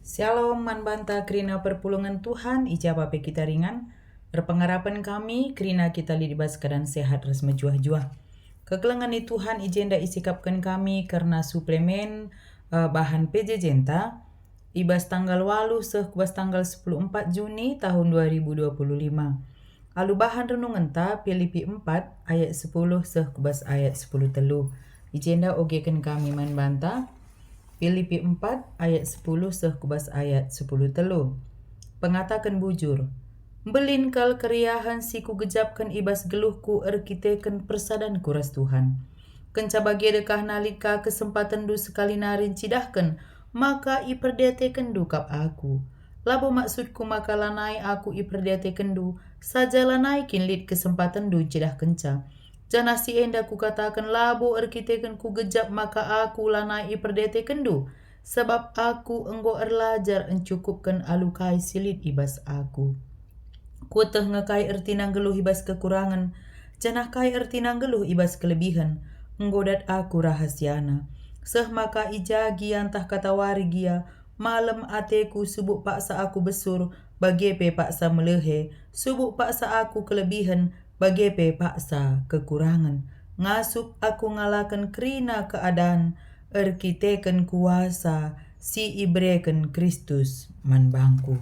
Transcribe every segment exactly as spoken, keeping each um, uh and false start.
Shalom, man banta kerina perpulungen Tuhan, i ja pe kita ringan. Erpengarapen kami kerina kita lit i bas keadaan sehat ras mejuah-juah. Kekelengen ni Tuhan, i jenda isikapken kami kerna suplemen, eh, bahan P J J-nta i bas tanggal waluh seh ku bas tanggal sepuluh empat Juni tahun dua ribu dua puluh lima. Alu bahan renungenta Pilipi empat ayat sepuluh seh ku bas ayat sepuluh telu. I jenda ogeken kami man banta. Pilipi empat ayat sepuluh seh ku bas ayat sepuluh telu. Pengataken bujur. Mbelin kal keriahen si kugejapken i bas geluhku erkiteken persadanku ras Tuhan. Kenca bage dekahna lit ka kesempatenndu sekali nari ncidahken maka iperdiatekenndu kap aku. Labo maksudku maka lanai aku iperdiatekenndu, saja lanai kin lit kesempatenndu ncidahkenca. Janah si enda kukataken labo erkiteken kugejap maka aku lanai iperdiatekenndu, sabap aku enggo erlajar encukupken alu kai si lit i bas aku. Kueteh nge kai ertina nggeluh i bas kekurangen, janah kai ertina nggeluh i bas kelebihen, enggo dat aku rahasiana. Seh maka i ja gia ntah katawari gia, malem ateku subuk paksa aku besur, bage pe paksa melehe, subuk paksa aku kelebihen, bage pe paksa kekurangen. Ngasup aku ngalaken kerina keadan erkiteken kuasa si ibereken Kristus man bangku.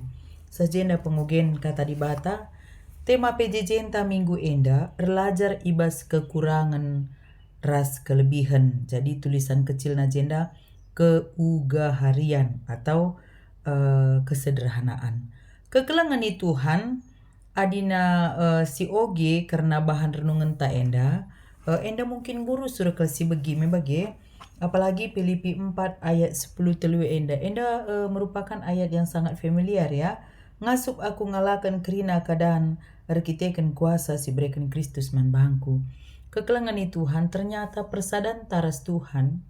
Seh jenda pengogen Kata Dibata, tema P J J-nta minggu enda erlajar i bas kekurangen ras kelebihen. Jadi tulisan kecilna jenda keugaharian atau, eh, kesederhanaan. Kekelengen ni Tuhan, adina, eh, si oge kerna bahan renungenta enda, eh, enda mungkin nggo rusur kal si begi me bage, apalagi Pilipi empat ayat sepuluh telu enda. Enda, eh, merupakan ayat yang sangat familiar ya. Ngasup aku ngalaken kerina keadan erkiteken kuasa si ibereken Kristus man bangku. Kekelengen ni Tuhan, ternyata persadanta ras Tuhan,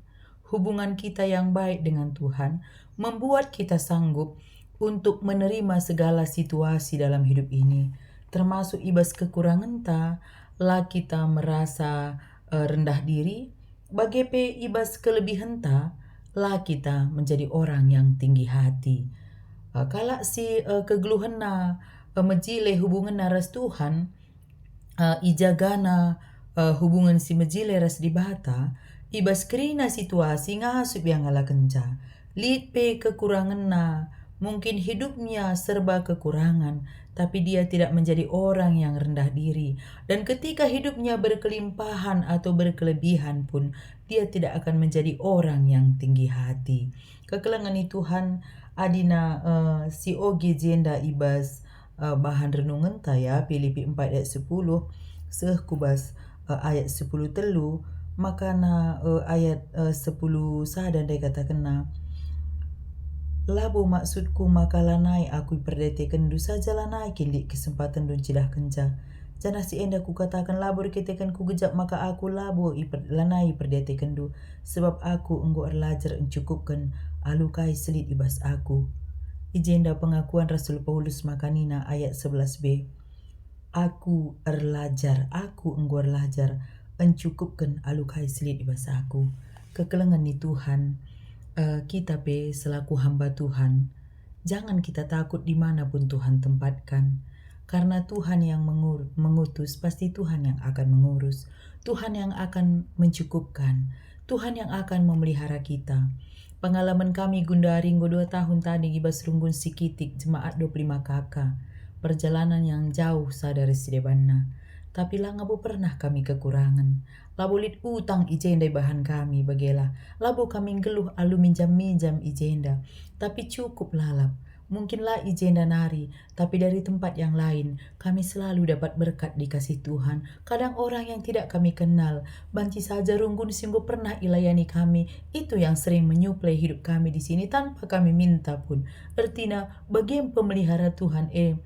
hubungan kita yang baik dengan Tuhan, membuat kita sanggup untuk menerima segala situasi dalam hidup ini, termasuk i bas kekurangenta, la kita merasa, eh, rendah diri, bage pe i bas kelebihenta, la kita menjadi orang yang tinggi hati. Eh, kalak si, eh, kegeluhenna, eh, mejile hubungenna ras Tuhan, eh, ijagana, eh, hubungen si mejile ras Dibata, i bas kerina situasi ngasup ia ngalakenca. Lit pe kekurangenna, mungkin hidupnya serba kekurangan, tapi dia tidak menjadi orang yang rendah diri. Dan ketika hidupnya berkelimpahan atau berkelebihan pun, dia tidak akan menjadi orang yang tinggi hati. Kekelengen ni Tuhan, adina, eh, si oge jenda i bas, eh, bahan renungenta ya, Pilipi empat ayat sepuluh seh ku bas, eh, ayat sepuluh telu, makana, eh, ayat, eh, sepuluh sada ndai katakenna, "Labo maksudku maka lanai aku iperdiatekenndu, saja lanai kin lit kesempatenndu ncidahkenca. Janah si enda kukataken labo erkiteken kugejap maka aku labo iper-, lanai iperdiatekenndu, sebab aku enggo erlajar encukupken alu kai si lit i bas aku." I jenda pengakuan Rasul Paulus maka nina ayat sebelas b, "Aku erlajar, aku enggo erlajar encukupken alu kai si lit i bas aku." Kekelengen ni Tuhan, eh, kita pe selaku hamba Tuhan, jangan kita takut di mana pun Tuhan tempatkan, karena Tuhan yang mengur-, mengutus, pasti Tuhan yang akan mengurus, Tuhan yang akan mencukupkan, Tuhan yang akan memelihara kita. Pengalaman kami gundari enggo dua tahun tading i bas runggun si kitik jemaat dua puluh lima K K, perjalanan yang jauh sada ras si debanna. Tapi la ngabo pernah kami kekurangen. Labo lit utang i jenda ibahan kami, bagela labo kami nggeluh alu minjam-minjam i jenda, tapi cukup lalap. Mungkin la i jenda nari, tapi dari tempat yang lain, kami selalu dapat berkat dikasih Tuhan. Kadang orang yang tidak kami kenal, banci saja runggun si enggo pernah ilayani kami, itu yang sering menyuplai hidup kami di sini tanpa kami minta pun. Ertina, bage pemelihara Tuhan e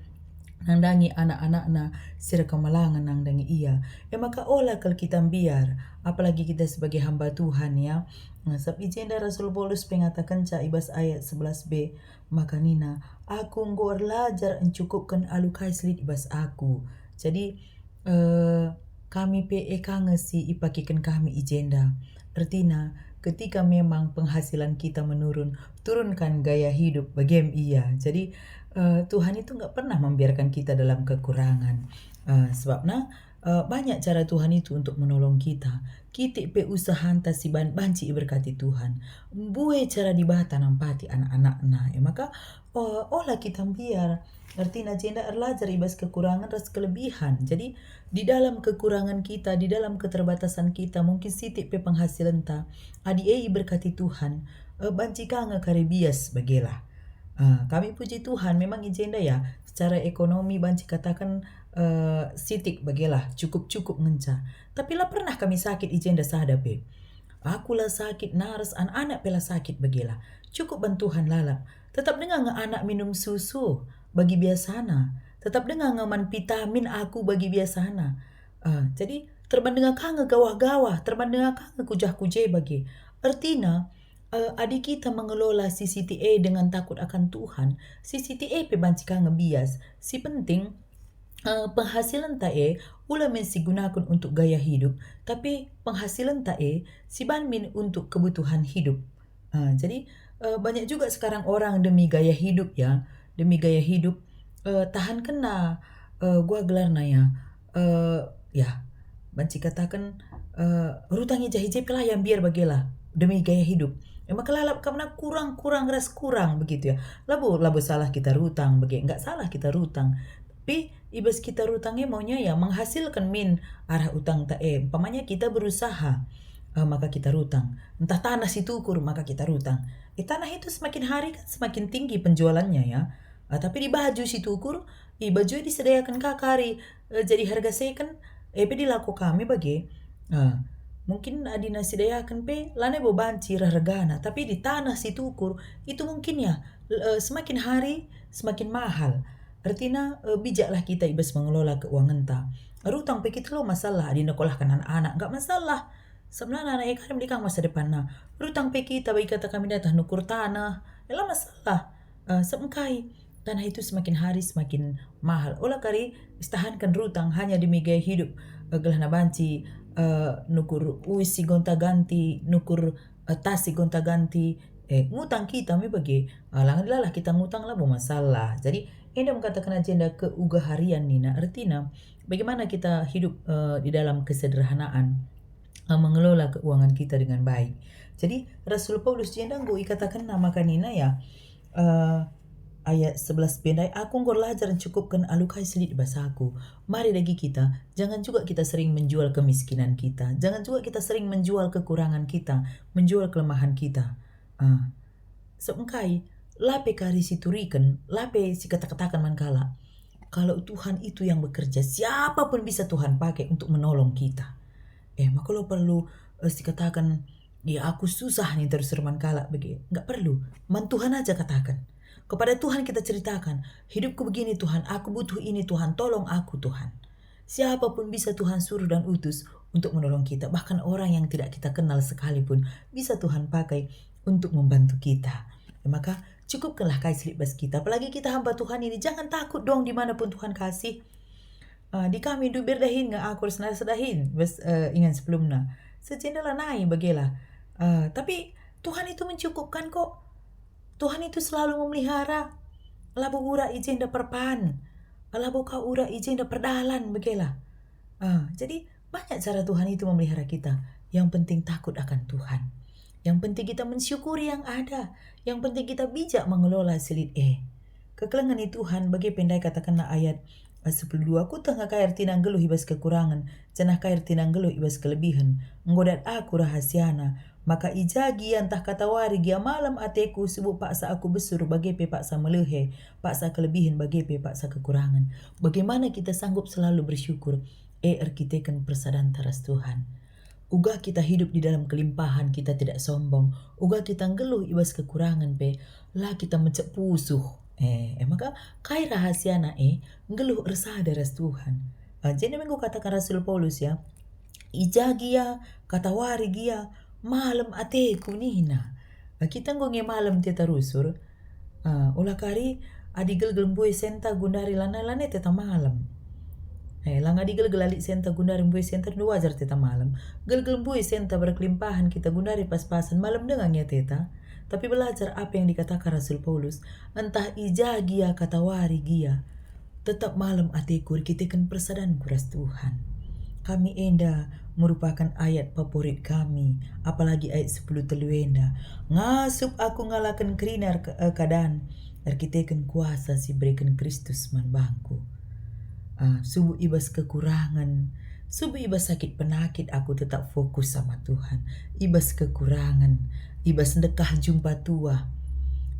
nandangi anak-anakna si erkemalangen nandangi Ia. E maka ola kal kita mbiar, apalagi kita sebagai hamba Tuhan, ya. Nah, sabap i jenda Rasul Paulus pe ngatakenca i bas ayat sebelas b, maka nina, "Aku enggo erlajar encukupken alu kai si lit i bas aku." Jadi, eh, kami pe e ka nge si ipakeken kami i jenda. Ertina, Ketika memang penghasilan kita menurun, turunkan gaya hidup, bagem ia. Jadi, eh, Tuhan itu nggak pernah membiarkan kita dalam kekurangan. Eh, sebabna, eh, banyak cara Tuhan itu untuk menolong kita. Kitik pe usahanta si ban-, banci iberkati Tuhan. Mbue cara Dibata nampati anak-anakna. E maka, eh, ola kita mbiar. Ertina jenda erlajar i bas kekurangan ras kelebihan. Jadi, di dalam kekurangan kita, di dalam keterbatasan kita, mungkin sitik pe penghasilenta, adi e iberkati Tuhan, eh, banci ka nge kari bias bagela. Ah, kami puji Tuhan, memang i jenda ya, secara ekonomi banci kataken, eh, sitik bagela, cukup-cukup ngenca. Tapi la pernah kami sakit i jenda sada pe. Aku la sakit, naras anak-anak pe la sakit bagela. Cukup ban Tuhan lalap. Tetap denga nge anak minum susu bagi biasana. Tetap denga nge man vitamin aku bagi biasana. Ah, jadi terban denga ka nge gawah-gawah, terban denga ka nge kujah-kuje bage. Ertina, eh, adi kita mengelola si sitik e dengan takut akan Tuhan, si sitik e pe banci ka nge bias. Si penting, eh, penghasilenta e ula min sigunaken untuk gaya hidup, tapi penghasilenta e si ban min untuk kebutuhan hidup. Ah, jadi, eh, banyak juga sekarang orang demi gaya hidup ya, demi gaya hidup, eh, tahan kena, eh, gua gelarna ya, eh, ya, banci kataken, eh, rutang i je i je pe la ia mbiar bagela demi gaya hidup. E maka lalap ka mena kurang, kurang ras kurang begitu ya. Labo, labo salah kita rutang bage, enggak salah kita rutang. Tapi i bas kita rutang e maunya ya menghasilken min arah utangta e. Umpamanya kita berusaha, eh, maka kita rutang. Entah tanah si tukur, maka kita rutang. Eh, tanah itu semakin hari kan semakin tinggi penjualannya ya. Eh, tapi di baju si tukur, i baju e disedayaken ka kari, eh, jadi harga second, e pe dilako kami bage. Eh, mungkin adina sidayaken pe lanai bo banci reh regana, tapi di tanah si tukur itu mungkin ya, l-, eh, semakin hari semakin mahal. Ertina, eh, bijaklah kita i bas mengelola keuangenta. Rutang pe kita lo masalah, adi nekolahken anak-anak, enggak masalah. Sebenarna anak e karim di kang masa depanna. Rutang pe kita bagi kata kami datah nukur tanah, ya la masalah. Eh, sebengkai, tanah itu semakin hari semakin mahal. Ola kari istahanken rutang hanya demi gaya hidup, eh, gelahna banci, eh, nukur uis si gonta-ganti, nukur, eh, tas si gonta-ganti, eh, ngutang kita me bage. Ah, lang-, lalah kita ngutang labo masalah. Jadi, enda mengatakan agenda keugaharian nina, ertina bagaimana kita hidup, eh, di dalam kesederhanaan, eh, mengelola keuangan kita dengan baik. Jadi, Rasul Paulus jenda enggo ikatakenna maka nina ya, eh, ayat sebelas bendai, "Aku enggo erlajar ncukupken alu kai si lit bas aku." Mari dage kita, jangan juga kita sering menjual kemiskinan kita, jangan juga kita sering menjual kekurangan kita, menjual kelemahan kita. Ah, sebengkai, la pe kari si turiken, la pe si kata-kataken man kalak. Kalau Tuhan itu yang bekerja, siapa pun bisa Tuhan pakai untuk menolong kita. Eh, maka lo perlu, eh, si kataken, "Ya, aku susah nih terus man kalak bagi." Enggak perlu. Man Tuhan aja katakan. Kepada Tuhan kita ceritakan, "Hidupku begini, Tuhan. Aku butuh ini, Tuhan. Tolong aku, Tuhan." Siapa pun bisa Tuhan suruh dan utus untuk menolong kita. Bahkan orang yang tidak kita kenal sekalipun bisa Tuhan pakai untuk membantu kita. Ya, maka cukupkanlah kai si lit bas kita. Apalagi kita hamba Tuhan ini, jangan takut dong di mana pun Tuhan kasih. Ah, di kami ndubir dahin nge aku ras nasa dahin, bas, eh, ingan sebelumna. Sejenda lanai bagela. Ah, tapi Tuhan itu mencukupkan kok. Tuhan itu selalu memelihara. Labo urak i jenda perpan. Labo ka urak i jenda perdalan bagela. Ah, jadi banyak cara Tuhan itu memelihara kita. Yang penting takut akan Tuhan. Yang penting kita mensyukuri yang ada. Yang penting kita bijak mengelola si lit e. Kekelengen i Tuhan, bage pe ndai katakenna ayat, eh, sepuluh dua, "Kueteh nge kai ertina nggeluh i bas kekurangen, janah kai ertina nggeluh i bas kelebihen. Enggo dat aku rahasiana, maka i ja gia ntah katawari gia malem ateku, subuk paksa aku besur, bage pe paksa melehe, paksa kelebihen, bage pe paksa kekurangen." Bagaimana kita sanggup selalu bersyukur? E, erkiteken persadanta ras Tuhan. Uga kita hidup di dalam kelimpahan, kita tidak sombong. Uga kita nggeluh i bas kekurangen pe, la kita mecek pusuh. Eh, e maka kai rahasiana e? Nggeluh ersada ras Tuhan. Ah, jadi minggu katakan Rasul Paulus ya, "I ja gia, katawari gia, malem ateku," nina. Ah, kita enggo nge malem teta rusur. Ah, ola kari adi gelgel mbue senta gundari lanai-lanai teta malem. Eh, lang adi gelgel lit senta gundari mbue senta ndu wajar teta malem. Gelgel mbue senta berkelimpahan kita gundari pas-pasen malem denga nge teta. Tapi belajar apa yang dikatakan Rasul Paulus, entah i ja gia katawari gia, tetap malem ateku erkiteken persadanku ras Tuhan. Kami enda merupakan ayat favorit kami, apalagi ayat sepuluh telu enda. Ngasup aku ngalaken kerina er-, eh, keadaan erkiteken kuasa si bereken Kristus man bangku. Ah, subuk ibas kekurangen, subuk ibas sakit penakit aku tetap fokus sama Tuhan. Ibas kekurangen, ibas ndekah jumpa tuah,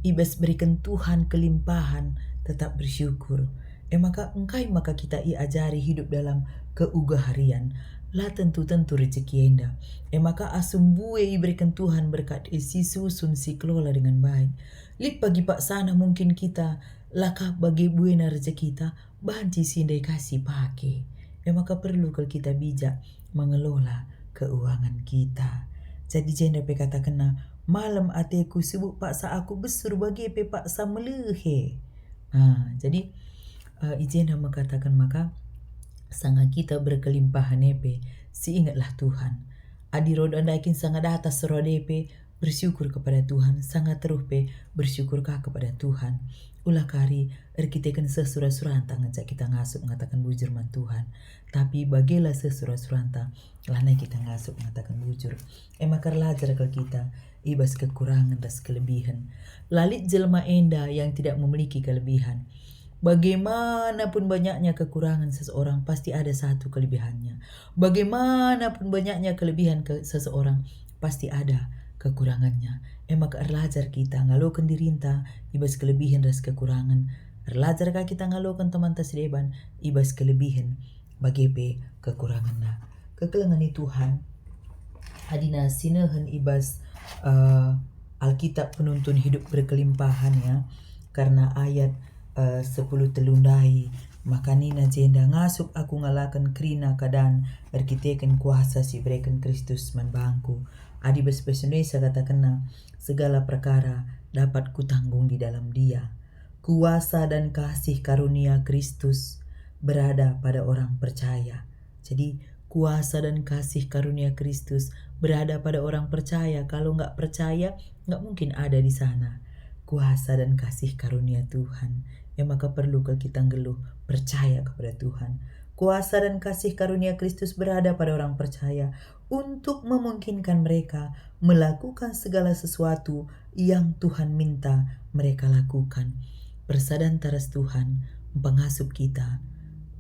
ibas beriken Tuhan kelimpahan, tetap bersyukur. E maka engkai maka kita iajari hidup dalam keugaharian? La tentu-tentu rejeki enda. E maka asum mbue iberiken Tuhan berkat e si susun si kelola dengan baik. Lit pagi paksana mungkin kita la ka bage buena rejekita, banci si ndai ka si pake. E maka perlu kal kita bijak mengelola keuangan kita. Jadi jenda pe katakenna, "Malem ateku, subuk paksa aku besur bage pe paksa melehe." Ah, jadi, eh, i jenda mekataken maka, sanga kita berkelimpahan e pe, siingetlah Tuhan. Adi roda ndai kin sanga datas roda e pe, bersyukur kepada Tuhan, sanga teruh pe bersyukur ka kepada Tuhan. Ula kari erkiteken seh sura-suranta ngenca kita ngasup ngataken bujur man Tuhan. Tapi bagela seh sura-suranta, lanai kita ngasup ngataken bujur. E maka erlajar kal kita i bas kekurangen ras kelebihen. La lit jelma enda yang tidak memiliki kelebihen. Bagaimanapun banyaknya kekurangan seseorang, pasti ada satu kelebihannya. Bagaimanapun banyaknya kelebihan ke seseorang, pasti ada kekurangannya. E maka erlajar kita ngaloken dirinta i bas kelebihen ras kekurangan. Erlajar ka kita ngaloken temanta si deban i bas kelebihen, bage pe kekuranganna. Kekelengen ni Tuhan, adina sinehen i bas, eh, Alkitab Penuntun Hidup Berkelimpahan, ya, karena ayat, eh, sepuluh telu ndai, maka nina jenda, "Ngasup aku ngalaken kerina keadaan erkiteken kuasa si ibereken Kristus man bangku." Adi bas bahasa Indonesia katakenna, "Segala perkara dapat kutanggung di dalam Dia." Kuasa dan kasih karunia Kristus berada pada orang percaya. Jadi, kuasa dan kasih karunia Kristus berada pada orang percaya. Kalau nggak percaya, nggak mungkin ada di sana kuasa dan kasih karunia Tuhan. E maka perlu kal kita nggeluh percaya kepada Tuhan. Kuasa dan kasih karunia Kristus berada pada orang percaya untuk memungkinkan mereka melakukan segala sesuatu yang Tuhan minta mereka lakukan. Persadanta ras Tuhan mpengasup kita,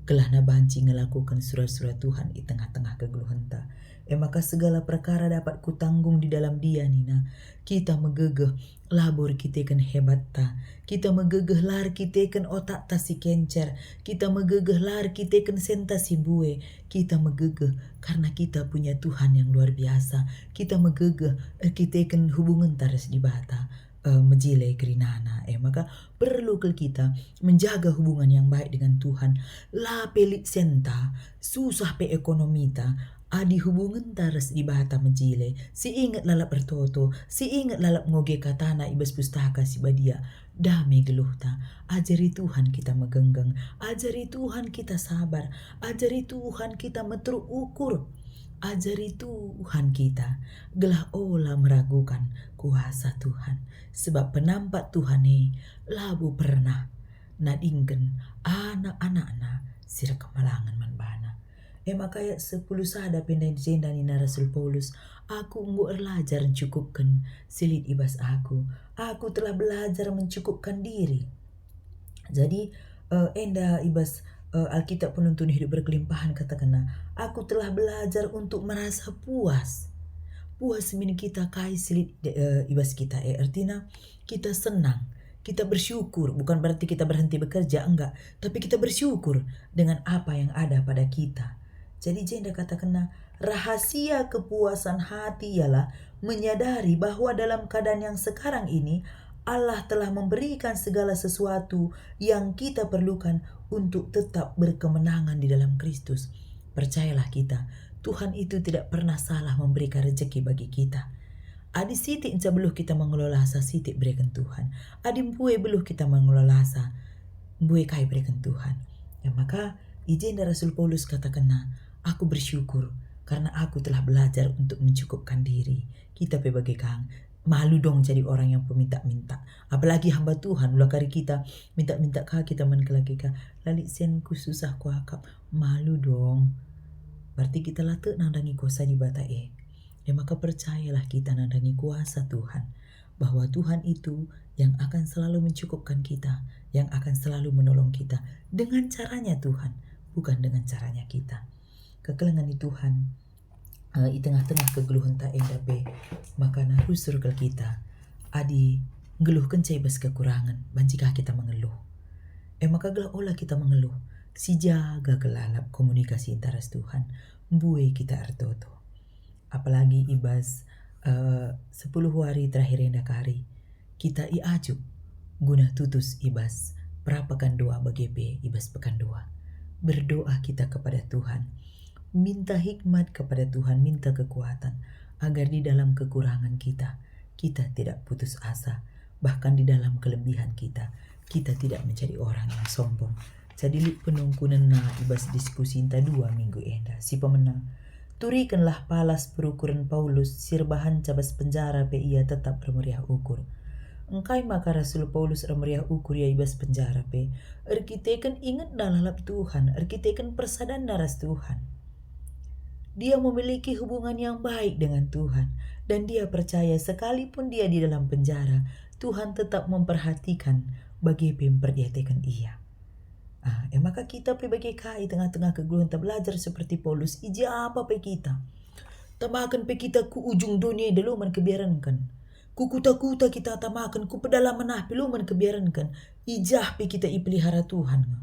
gelahna banci ngelakuken sura-sura Tuhan i tengah-tengah kegeluhenta. E maka segala perkara dapat kutanggung di dalam Dia, nina. Kita megegeh labo erkiteken hebatta. Kita megegeh la erkiteken otakta si kencer. Kita megegeh la erkiteken senta si mbue. Kita megegeh karena kita punya Tuhan yang luar biasa. Kita megegeh erkiteken hubungenta ras Dibata, eh, mejile kerinana. Eh, maka perlu kal kita menjaga hubungan yang baik dengan Tuhan. La pe lit senta, susah pe ekonomita, adi hubungenta ras Dibata mejile, si inget lalap ertoto, si inget lalap ngoge katana i bas Pustaka Si Badia, dame geluhta. Ajari Tuhan kita megenggeng, ajari Tuhan kita sabar, ajari Tuhan kita meteruk ukur, ajari Tuhan kita gelah ola meragukan kuasa Tuhan, sebab penampat Tuhan e labo pernah nadingken anak-anakna si erkemalangen man baNa. E maka ayat sepuluh sada pe ndai jenda nina Rasul Paulus, "Aku enggo erlajar ncukupken si lit i bas aku. Aku telah belajar mencukupkan diri." Jadi, eh, enda i bas, eh, Alkitab Penuntun Hidup Berkelimpahan katakenna, "Aku telah belajar untuk merasa puas." Puas min kita kai si lit, eh, i bas kita, eh, ertina kita senang, kita bersyukur, bukan berarti kita berhenti bekerja, enggak, tapi kita bersyukur dengan apa yang ada pada kita. Jadi jenda katakenna, rahasia kepuasan hati ialah menyadari bahwa dalam keadaan yang sekarang ini, Allah telah memberikan segala sesuatu yang kita perlukan untuk tetap berkemenangan di dalam Kristus. Percayalah kita, Tuhan itu tidak pernah salah memberikan rejeki bagi kita. Adi sitik nca beluh kita mengelolasa, sitik bereken Tuhan. Adi mbue beluh kita mengelolasa, mbue kai bereken Tuhan. E maka, I jenda Rasul Paulus katakenna, "Aku bersyukur karena aku telah belajar untuk mencukupkan diri." Kita pe bage kang, malu dong jadi orang yang peminta-minta. Apalagi hamba Tuhan, ula kari kita minta-minta ka kita man kelakika, "La lit senku, susah kuakap." Malu dong. Berarti kita la tek nandangi kuasa Dibata e. E maka percayalah kita nandangi kuasa Tuhan, bahwa Tuhan itu yang akan selalu mencukupkan kita, yang akan selalu menolong kita dengan caranya Tuhan, bukan dengan caranya kita. Kekelengen ni Tuhan, eh, i tengah-tengah kegeluhenta enda pe, maka na rusur kal kita adi nggeluhkenca i bas kekurangen, banci ka kita mengeluh. E maka gelah ola kita mengeluh, sijaga kal lalap komunikasinta ras Tuhan, mbue kita ertoto. Apalagi i bas, eh, sepuluh wari terakhir enda kari, kita iajuk guna tutus i bas pra Pekan Dua bage pe i bas Pekan Dua. Berdoa kita kepada Tuhan, minta hikmat kepada Tuhan, minta kekuatan, agar di dalam kekurangan kita, kita tidak putus asa, bahkan di dalam kelebihan kita, kita tidak menjadi orang yang sombong. Jadi lit penungkunenna i bas diskusinta dua minggu enda. Si pemena, turikenlah palas perukuren Paulus si erbahanca bas penjara pe ia tetap ermeriah ukur. Engkai maka Rasul Paulus ermeriah ukur ia i bas penjara pe? Erkiteken ingetna lalap Tuhan, erkiteken persadanna ras Tuhan. Dia memiliki hubungan yang baik dengan Tuhan, dan dia percaya sekalipun dia di dalam penjara, Tuhan tetap memperhatikan bage pe mperdiateken ia. Ah, e maka kita pe bage ka i tengah-tengah kegeluhenta belajar seperti Paulus, i ja pe kita. Tamaken pe kita ku ujung doni enda, la man kebiarenken. Ku kuta-kuta kita tamaken, ku pedalaman ah pe la man kebiarenken. I ja pe kita ipelihara Tuhan nge.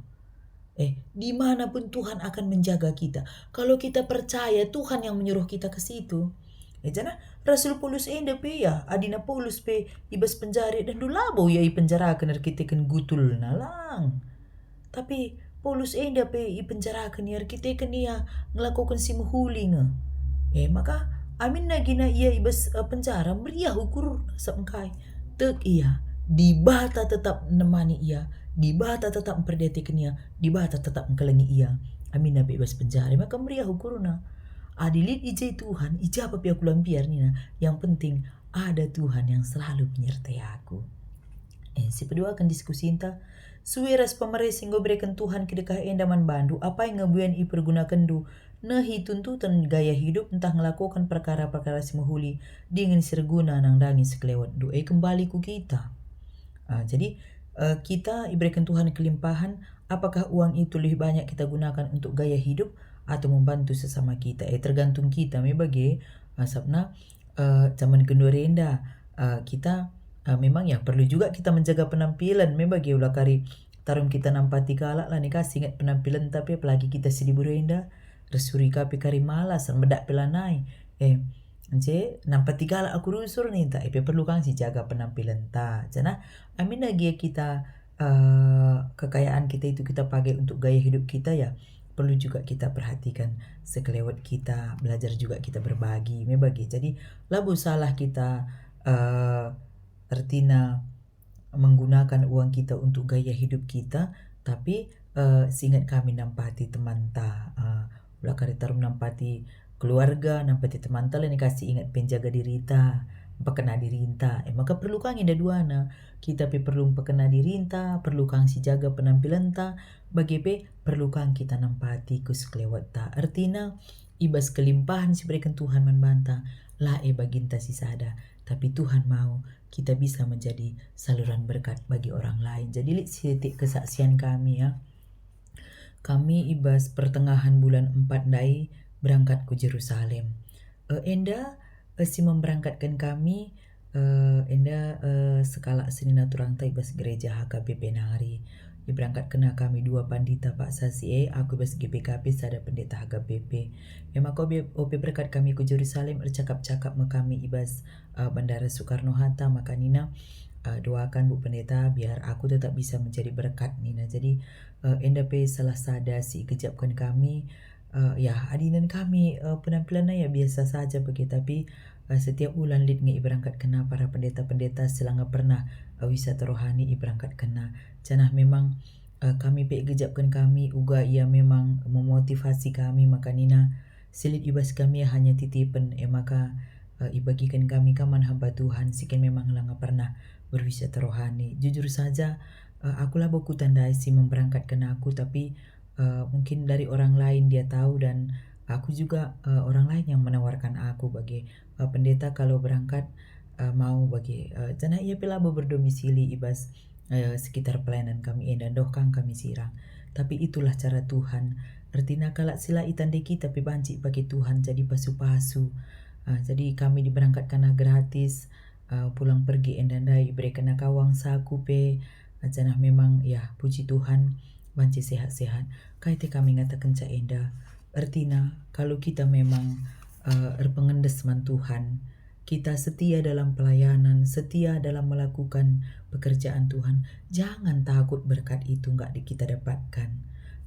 Eh, di mana pun Tuhan akan menjaga kita. Kalau kita percaya Tuhan yang menyuruh kita ke situ. Eh, janah Rasul Paulus enda pe ya, adina Paulus pe i bas penjara, dan labo ia ipenjaraken erkiteken gutulna, lang. Tapi Paulus enda pe ipenjaraken ia erkiteken ia ngelakoken si mehuli nge. Eh, maka aminna gina ia i bas, eh, penjara, meriah ukur sap engkai. Tek ia, Dibata tetap nemani ia, Dibata tetap mperdiateken ia, Dibata tetap engkelengi ia. Aminna pe i bas penjara, maka meriah ukurna. Adi lit i je Tuhan, i ja pe aku la mbiar nina, yang penting ada Tuhan yang selalu menyertai aku. Eh, sipeduaken diskusinta, sue ras pemere si enggo ibereken Tuhan kidekah enda man bandu, apai nge buyan ipergunakenndu nehi tuntuten gaya hidup ntah ngelakoken perkara-perkara si mehuli dingen si erguna nandangi sekelewetndu, eh, kembali ku kita. Ah, jadi, eh, kita ibereken Tuhan kelimpahan, apakah uang itu lebih banyak kita gunakan untuk gaya hidup atau membantu sesama kita? Eh, tergantung kita me bage, ah, sabna, eh, jaman genduari enda, eh, kita, eh, memang ya perlu juga kita menjaga penampilan, me bage ula kari tarum kita nampati kalak, lanai ka si inget penampilenta pe, apalagi kita si diberu enda, resuri ka pe kari malas, ermedak pe lanai. Eh, je nampati kalak aku rusur ninta, eh, pe perlu kang si jaga penampilenta. Janah aminna gia kita, eh, kekayaan kita itu kita pakai untuk gaya hidup kita ya, perlu juga kita perhatikan sekelewet kita, belajar juga kita berbagi, me bage. Jadi, labo salah kita, eh, ertina menggunakan uang kita untuk gaya hidup kita, tapi, eh, si inget kami nampati temanta, eh, ula kari tarum nampati keluarga, nampati temanta, lanai ka si inget pe njaga dirita, mpekena dirinta. Eh, maka perlu kang enda duana. Kita pe perlu mpekena dirinta, perlu kang si jaga penampilenta, bage pe perlu kang kita nampati ku sekelewetta. Ertina, i bas kelimpahan si ibereken Tuhan man banta, la e baginta sisada, tapi Tuhan mau kita bisa menjadi saluran berkat bagi orang lain. Jadi lit sitik kesaksian kami, ya. Kami i bas pertengahan bulan empat ndai berangkat ku Jerusalem. E, enda, e, si memberangkatken kami, e, enda, e, sekalak senina turangta i bas gereja H K B P nari. Iberangkatkenna kami dua pandita paksa si e, aku i bas G P K P, sada pendeta H K B P. E maka ope, ope berkat kami ku Jerusalem, ercakap-cakap me kami i bas, e, Bandara Soekarno Hatta, maka nina, e, "Doakan, Bu Pendeta, biar aku tetap bisa menjadi berkat," nina. Jadi, e, enda pe salah sada si igejapken kami, e, ya, adinen kami, e, penampilanna ya biasa saja bage, tapi, e, setiap bulan lit nge iberangkatkenna para pendeta-pendeta si langa pernah, e, wisata rohani iberangkatkenna. Janah memang, Eh, kami pe igejapken kami uga ia memang memotivasi kami maka nina, "Si lit i bas kami hanya titipen, e maka, eh, ibagiken kami ka man hamba Tuhan si kin memang langa pernah berwisata rohani." Jujur saja, eh, aku labo kutandai si memberangkatken aku, tapi, eh, mungkin dari orang lain dia tahu dan aku juga, eh, orang lain yang menawarkan aku bage, eh, pendeta kalau berangkat, eh, mau bage, eh, janah ia pe labo berdomisili i bas, eh, sekitar pelayanan kami enda, ndoh kang kami sirang. Tapi itulah cara Tuhan. Ertina kalak si la itandai kita pe banci ipake Tuhan jadi pasu-pasu. Ah, jadi kami diberangkatkanna gratis, ah, pulang pergi enda ndai iberekenna ka uang saku pe, ah, janah memang, ya, puji Tuhan, banci sehat-sehat. Kai te kami ngatakenca enda? Ertina, kalau kita memang, eh, erpengendes man Tuhan, kita setia dalam pelayanan, setia dalam melakukan pekerjaan Tuhan, jangan takut berkat itu nggak di-, kita dapatkan.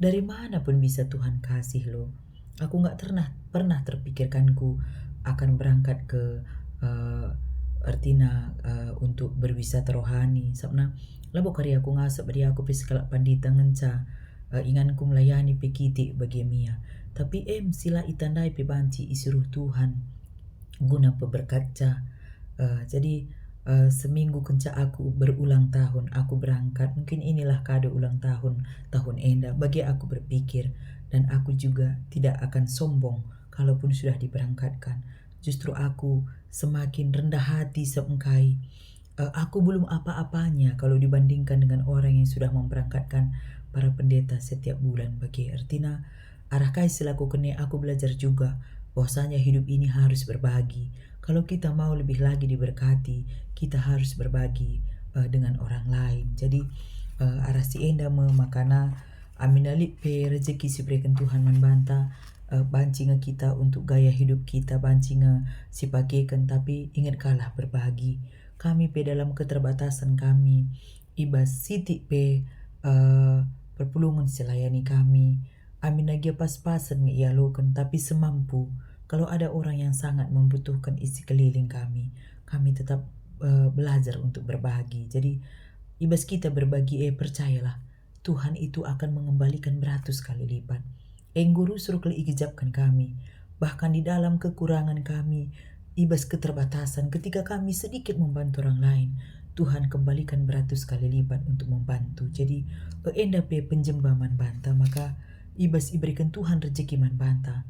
Dari mana pun bisa Tuhan kasih lo. Aku nggak pernah, pernah terpikirkanku akan berangkat ke, eh, ertina, eh, untuk berwisata rohani. Sabna, labo kari aku ngasup, bagi aku pe sekalak pandita ngenca, eh, inganku melayani pe kitik bagi mia. Tapi em si la itandai pe banci isuruh Tuhan guna peberkatca. Eh, jadi, eh, seminggu kenca aku berulang tahun, aku berangkat. Mungkin inilah kado ulang tahun tahun enda. Bagi aku berpikir, dan aku juga tidak akan sombong kalaupun sudah diberangkatkan. Justru aku semakin rendah hati sebengkai. Eh, aku belum apa-apanya kalau dibandingkan dengan orang yang sudah memberangkatkan para pendeta setiap bulan bage. Ertina, arah kai si lakuken e aku belajar juga bahwasanya hidup ini harus berbagi. Kalau kita mau lebih lagi diberkati, kita harus berbagi, eh, dengan orang lain. Jadi, eh, arah si enda me makana amina lit pe rejeki si ibereken Tuhan man banta, eh, banci nge kita untuk gaya hidup kita, banci nge sipakeken, tapi ingetkanlah berbagi. Kami pe dalam keterbatasan kami, i bas sitik pe, eh, perpulungen si layani kami, amina gia pas-pasen nge ialoken, tapi semampu. Kalau ada orang yang sangat membutuhkan i sekeliling kami, kami tetap, eh, belajar untuk berbagi. Jadi, i bas kita berbagi, eh, percayalah, Tuhan itu akan mengembalikan beratus kali lipat. Enggo rusur kal igejapken kami, bahkan di dalam kekurangan kami, i bas keterbatasan, ketika kami sedikit membantu orang lain, Tuhan kembalikan beratus kali lipat untuk membantu. Jadi, eh, enda pe penjemba man banta, maka i bas ibereken Tuhan rejeki man banta.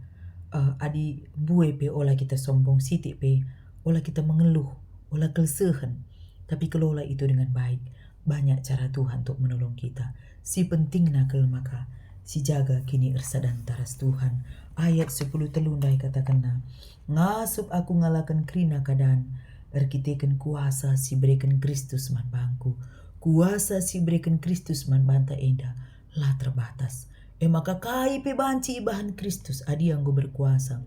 Eh, adi mbue pe ola kita sombong, sitik pe ola kita mengeluh, ola kelsehen, tapi kelola itu dengan baik. Banyak cara Tuhan untuk menolong kita. Si pentingna kal maka, sijaga kini ersadanta ras Tuhan. Ayat sepuluh telu ndai katakenna, "Ngasup aku ngalaken kerina keadaan, erkiteken kuasa si ibereken Kristus man bangku." Kuasa si ibereken Kristus man banta enda la terbatas. E maka kai pe banci ibahan Kristus adi ia enggo berkuasa.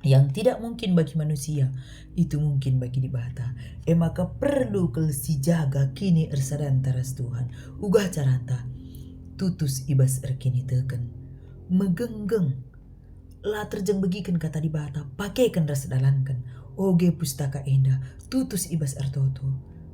Yang tidak mungkin bagi manusia, itu mungkin bagi Dibata. E maka perlu kal sijaga kini ersadanta ras Tuhan. Uga caranta, tutus i bas erkiniteken. Megenggeng. La terjeng begiken kata Dibata, pakeken ras dalanken. Oge pustaka enda, tutus i bas ertoto.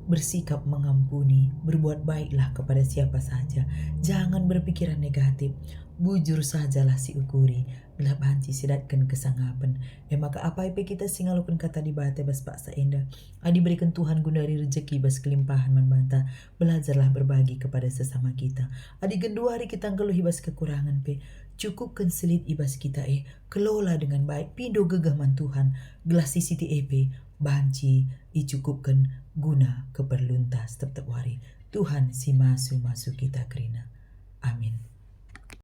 Bersikap mengampuni, berbuat baiklah kepada siapa saja. Jangan berpikiran negatif. Bujur sajalah si ukuri, gelah banci sidatken kesangapen. E maka apai pe kita si ngaloken kata Dibata bas paksa enda, adi ibereken Tuhan gundari rejeki bas kelimpahan man banta, belajarlah berbagi kepada sesama kita. Adi genduari kita nggeluh i bas kekurangan pe, cukupken si lit i bas kita e, kelola dengan baik, pindo gegeh man Tuhan, gelah si sitik e pe banci icukupken guna keperlunta setep-tep wari. Tuhan si masu-masu kita kerina. Amin.